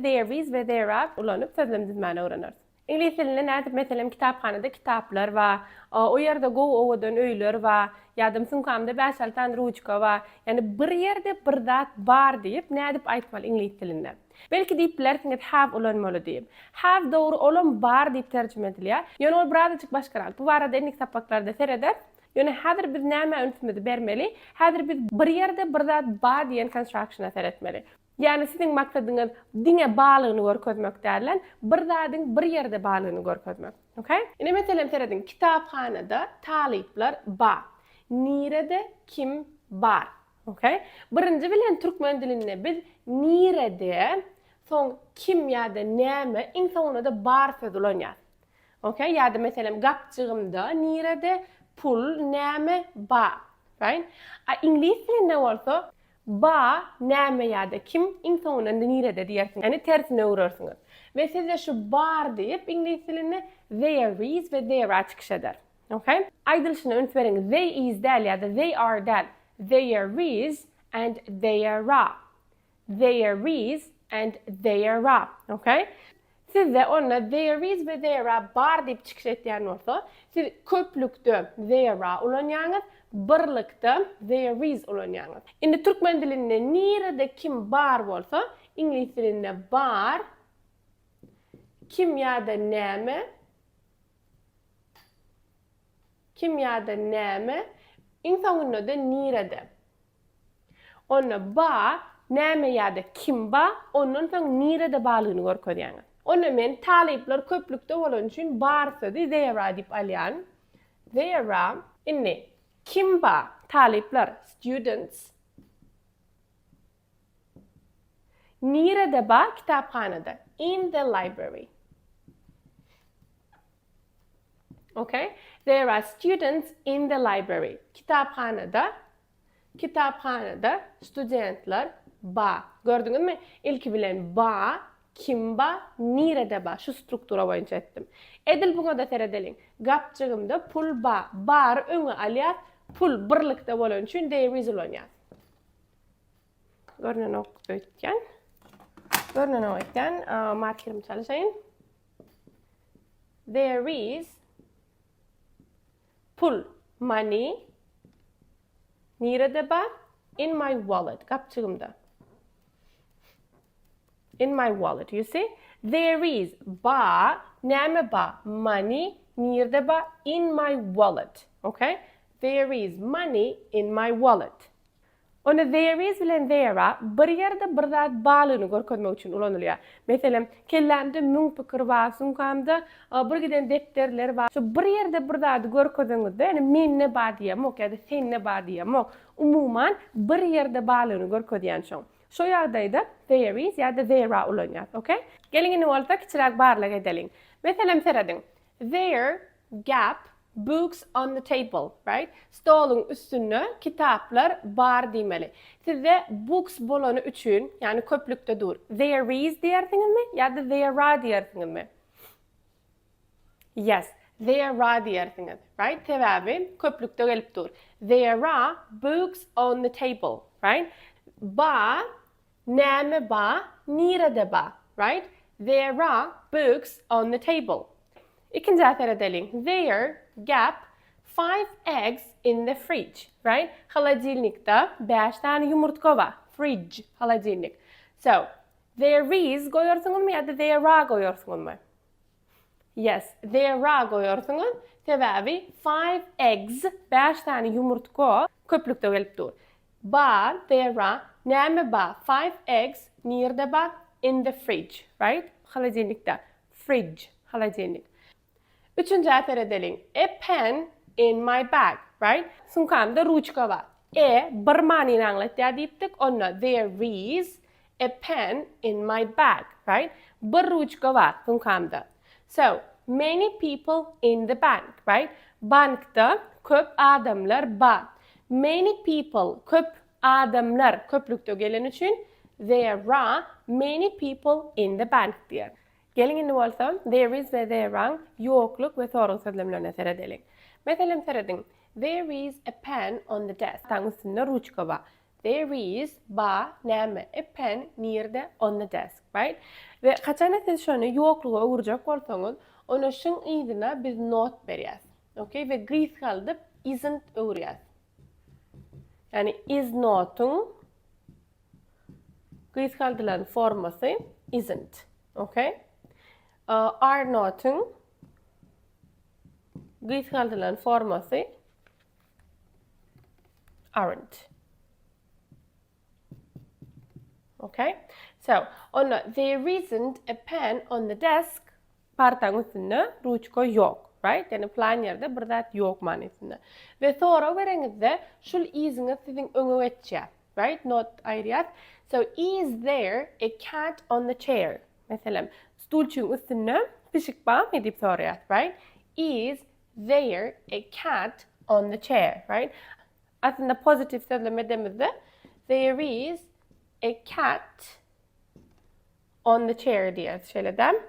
biz there is we there are ulanyp sözlem düzmäni öwreneris. Iňlis dilinde nädip meselem kitaphanada kitaplar bar, o ýerde gowy owadan öýler bar, ýa-da sumkamda bäş-alty sany ruçka bar. Ýagny bir ýerde bir zat bar diýip nädip aýtmaly iňlis dilinde? Belki diýip bilersiňiz have ulanmaly diýip. Have dogry olam bar diýip terjime edilýär. Ýöne ol birazajyk başgarak. Bu barada indiki sapaklarda serederis. Ýöne häzir biz nämä ünsümizi bermeli? Häzir biz bir ýerde bir zat bar diýen construction-a seretmeli. Ýagny siziň maksadyňyz diňe barlygyny görkezmek dälden, bir zadyň bir ýerde barlygyny görkezmek. Ok? Ine meselem serediň, kitaphanada talyplar bar. Nirede kim bar? Ok? Birinji bilen türkmen dilinde biz nirede, soň kim ýa-da näme, iň soňunda-da bar sözi ulanýas. Ok? Ýa-da meselem gapjygymda nirede pul, näme bar? Right? A iňlis dilinde bolsa Ba, näme ýa-da kim, iň soňunda nirede diýersiňiz. Ýagny tersine öwrersiňiz. We sizde şu bar diýip iňlis dilinde there is we there are çykyş eder. Ok? Aýdylyşyna üns beriň, they is däl ýa-da they are däl. There is and there are. There is and there are. Ok? Sizde onda there is we there are bar diýip çykyş etýän bolsa, siz köplükde there are ulanýaňyz, birlikde there is ulanýaňyz. Indi türkmen dilinde nirede kim bar bolsa, iňlis dilinde bar, kim ýa-da näme, kim ýa-da näme, iň soňunda-da nirede. Onda ba, näme ýa-da kim ba, ondan soň nirede barlygyny görkezýäňiz. Onda men talyplar köplükde bolany üçin bar sözi there are diýip alýan. There are. Indi kim ba? Talyplar, students. Nirede ba? Kitaphanada. In the library. Okay? There are students in the library. Kitaphanada Kitaphanada studentler ba. Gördüňizmi? Ilki bilen ba, kim ba, nirede ba. Şu struktura boýunça etdim. Edil buňa-da seredeliň. Gapjygymda pul ba. Bary öňe alýas. Pul birlikde bolany üçin there is ulanýas. Görnenok öýtýän. Görnenok öýtýän. Markerimi çalyşaýyn. There is Pul, money, nirede bar? In my wallet, gapjygymda. In my wallet, you see? There is, bar, näme bar? Money, nirde bar? In my wallet, okay? There is money in my wallet. Onda there is bilen there are bir ýerde bir zat barlygyny görkezmek üçin ulanylýar. Meselem, kellämde müň pikir bar, sumkamda bir giden depderler bar. Şu bir ýerde bir zady görkezeňizde, ýagny mende bar diýemok ýa-da sende bar diýemok. Umuman, bir ýerde barlygyny görkezýän şoň. Şo ýagdaýda there is ýa-da there are ulanýas, ok? Geliň indi bolsa kiçiräk barlag edeliň. Meselem, serediň. There, gap, books on the table, right? Stoluň üstünde kitaplar bar diýmeli. Sizde books bolany üçin, ýagny köplükde dur. There is diýersiňizmi ýa-da there are diýersiňizmi? Yes, there are diýersiňiz, right? Sebäbi köplükde gelip dur. There are books on the table, right? Bar Näme ba? Nirede ba? Right? There are books on the table. Ikinjä seredeliň. There, gap, five eggs in the fridge. Right? Holodilnikde bäş sany ýumurtga bar. Fridge, holodilnik. So, there is goýarsyňyzmy ýa-da there are goýarsyňyzmy? Yes, there are goýarsyňyz. Sebäbi five eggs, bäş sany ýumurtga köplükde gelip dur. Bar, there are, näme bar? Five eggs, nirde bar? In the fridge, right? Holodilnikde. Fridge, holodilnik. Üçünjä seredeliň. A pen in my bag, right? Sumkamda ruçka bar. A bir manyny aňlatýar diýipdik. Onda there is a pen in my bag, right? Bir ruçka bar sumkamda. So, many people in the bank, right? Bankda köp adamlar bar. Many people, köp adamlar köplükde geleni üçin there are many people in the bank diýer. Geliň indi bolsa there is we there are ýokluk we sorag sözlemlerine seredeliň. Meselem serediň. There is a pen on the desk. Taň üstünde ruçka bar. There is, ba, näme, a pen, nirde, on the desk, right? We haçanda siz şony ýokluga öwürjek bolsaňyz, onda şuň yzyna biz not berýäs. Okay? We gysgaldyp isn't öwürýäs. Ýagny is not-yň gysgaldylan formasy isn't. Okay? Are not-yň gysgaldylan formasy aren't. Okay? So, onda there isn't a pen on the desk partaň üstünde ruçka ýok. Right? Ýagny plan ýerde bir zat ýok manysynda. We sorag bereňizde şul is'iňiz siziň öňe geçýär. Right? Not aýyrýas. So, is there a cat on the chair? Meselem, stulçyň üstünde pişik barmy diýip soraýas, right? Is there a cat on the chair, right? Aslynda pozitiw sözlem edemizde there is a cat on the chair diýeris, şeýle däl?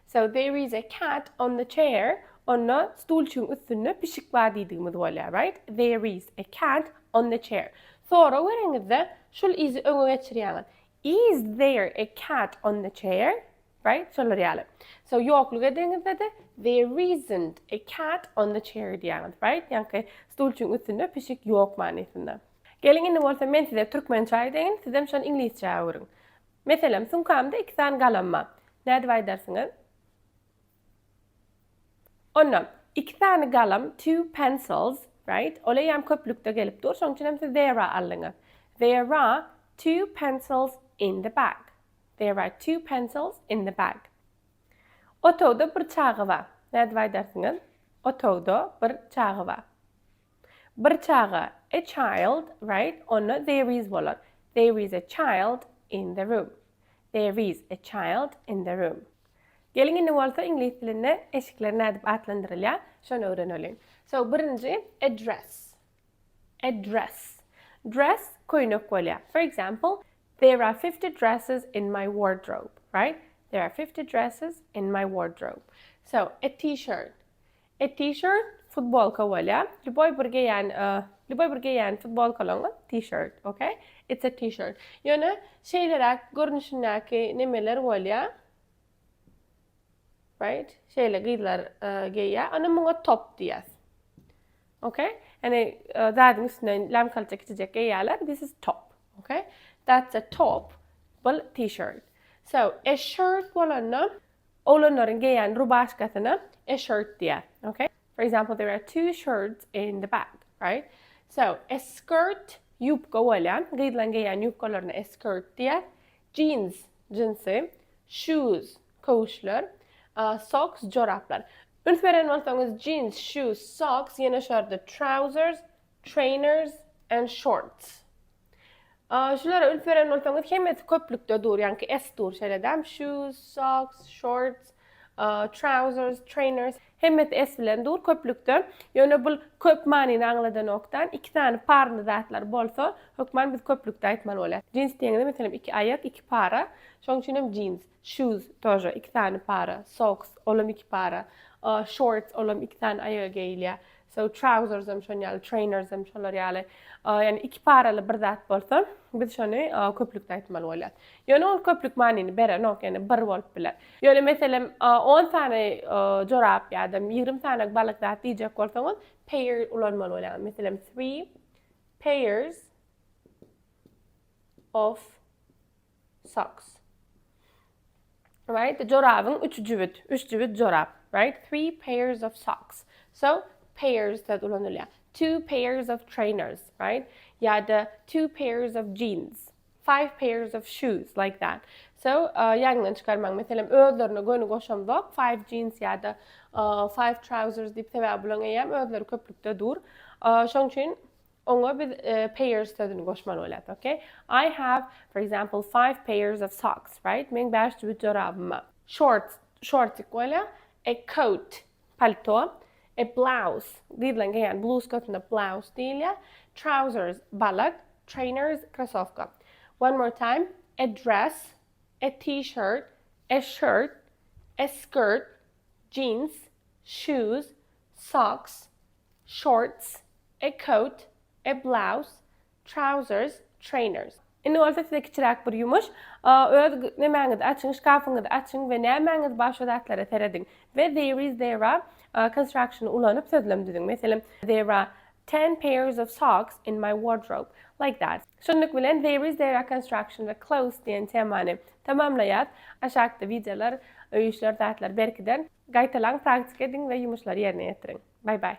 So there is a cat on the chair. Onda stulçyň üstünde pişik bar diýdigimiz bolýar, right? There is a cat on the chair. Sorag bereňizde şul is-i öňe geçirýäňiz. Is there a cat on the chair? Right? Şolar ýaly. So, ýokluk edeňizde-de there isn't a cat on the chair diýýäňiz, right? Ýaňky stulçyň üstünde pişik ýok manysynda. Geliň indi bolsa men size türkmençe aýdaýyn, sizem şony iňlisçä öwüriň. Meselem, sumkamda iki sany galam bar. Nädip aýdarsyňyz? Onda, iki sany galam, two pencils, right? Ol eýýäm köplükde gelip dur, şonuň üçin hem siz there are aldyňyz. There are two pencils in the bag. There are two pencils in the bag. Otagda bir çaga bar. Nädip aýdarsyňyz? Otagda bir çaga bar. Bir çaga, a child, right? Onda there is bolar. There is a child in the room. There is a child in the room. Geliň indi bolsa iňlis dilinde eşikler nädip atlandyrylýar, şony öwreneliň. So birinji a dress. A dress. Dress köýnek bolýar. For example, there are 50 dresses in my wardrobe, right? There are 50 dresses in my wardrobe. So a t-shirt. A t-shirt futbolka bolýar. Lýuboý bir geýýän, lýuboý bir geýýän futbolkalaryňyz t-shirt, okay? It's a t-shirt. Ýöne şeýleräk görnüşindäki nemeler bolýar. Right? Şeýle gyzlar geýýär. Onda muňa top diýýäs. Okay? Ýani zadyň üstünden lämkalça kiçijek geýýärler. This is top. Okay? That's a top. Bul t-shirt. So, a shirt bolanda Oglanlaryň geýýän rubaşkasyna a shirt diýýär. Okay? For example, there are two shirts in the bag, right? So, a skirt ýubka bolýar. Gyzlaryň geýýän ýubkalaryna a skirt diýýär. Jeans jinsi, shoes köwüşler, socks joraplar. Üns beren bolsaňyz jeans, shoes, socks ýene şu ýerde trousers, trainers and shorts. Şulara üns beren bolsaňyz hemmesi köplükde dur, ýaňky s dur şeýle dämi? Shoes, socks, shorts, trousers, trainers hemmesi s bilen dur köplükde. Ýöne bul köp manyny aňladanokdan iki sany parny zatlar bolsa hökman biz köplükde aýtmaly bolýar. Jeans diýeňizde meselem iki aýak, iki para. Şonuň üçin hem jeans, shoes тоже iki sany para, socks olam iki para, shorts olam iki sany aýaga geýilýär. So trousers hem şon ýaly, trainers hem şolar ýaly. Ýagny iki paraly bir zat bolsa, biz şony köplükde aýtmaly bolýar. Ýöne ol köplük manyny berenok, ýagny bir bolup biler. Ýöne meselem 10 sany jorap ýa-da 20 sany balyk zat diýjek bolsaňyz, pair ulanmaly bolýar. Meselem three pairs of socks. Right? Jorabyň üç jübüt, üç jübüt jorap. Right? Three pairs of socks. So, pairs söz ulanylýar. Two pairs of trainers, right? Ýa-da two pairs of jeans. Five pairs of shoes, like that. So, uh, ýaňdan çykarmaň. Meselem, özlerine göni goşamzok. Five jeans ýa-da uh, five trousers diýip sebäbi bulaň eýýäm özleri köplükde dur. Uh, şoň üçin Oňa biz pairs sözüni goşmaly bolýar, okay? I have, for example, five pairs of socks, right? Meň bäş jübüt jorabym bar. Shorts, şortik bolýar. A coat, palto. A blouse, gyzlaryň geýýän bluzkasyna blouse diýilýär. Trousers, balak. Trainers, krosowka. One more time. A dress, a t-shirt, a shirt, a skirt, jeans, shoes, socks, shorts, a coat, a blouse, trousers, trainers. Indi bolsa size kiçiräk bir ýumuş. Öz nemäňizi açyň, şkafyňyzy açyň we nämäňiz bar şo zatlara serediň. We there is, there are construction-y ulanyp sözlem düzüň. Meselem, there are ten pairs of socks in my wardrobe. Like that. Şunluk bilen there is, there are construction we clothes diýen temany tamamlaýas. Aşakda wideolar, öý işler zatlar berkiden. Gaýtalaň, praktika ediň we ýumuşlary ýerine ýetiriň. Bye bye.